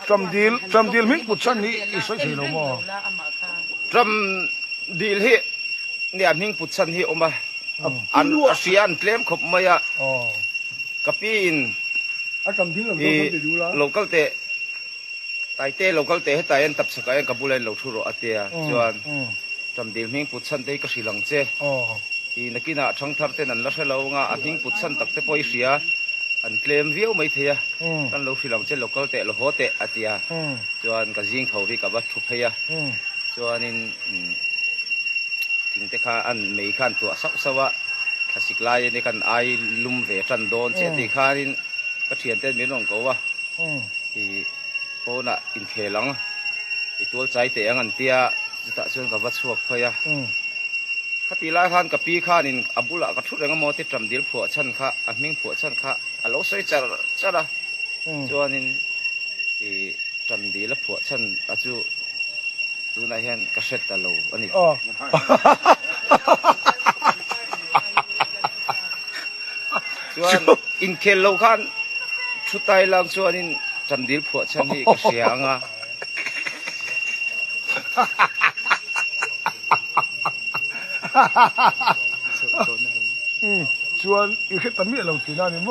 Ṭamdil, ṭamdil hming put chhan hi i sawi thei lo maw? Ṭamdil hi nia hming put chhan hi a awm a, an a hria an tlem khawp mai a, ka pi in i lo kal teh Taite lo kal teh hetah hian tapchhakah hian ka bulah hian lo thu rawh a tia chuan Ṭamdil hming put chhan te hi ka hrilh ang che i nakinah ṭhangthar ten an la hre lo anga a hming put chhan tak te pawh i hria an tlem viau mai thei a kan lo hrilh ang che lo kal teh lo haw teh a tia chuan ka zing tho hi ka va thu phei a chuanin thing te kha an mei kha an tuah sauh sauh a thlasik laiin kan ai lum ve tan dawn chiah tih khanin ka thianten min rawn ko a. I pawnah inkhel ang, i tual chai teh ang an tia, chutah chuan ka va chhuak phei a. Khati lai khan ka pi khanin a bulah ka thu reng a maw ti Ṭamdil phuah chhan kha, a hming phuah chhan kha a lo sawi char char a. Chuanin i Ṭamdil a phuah chhan a chu tunah hian ka hre ta lo a ni. Chuan inkhel lo khan thu tai lang chuanin Chandil phuah chhan hi ka hria ang a. Chuan i hre ta miah lo tihna a ni maw?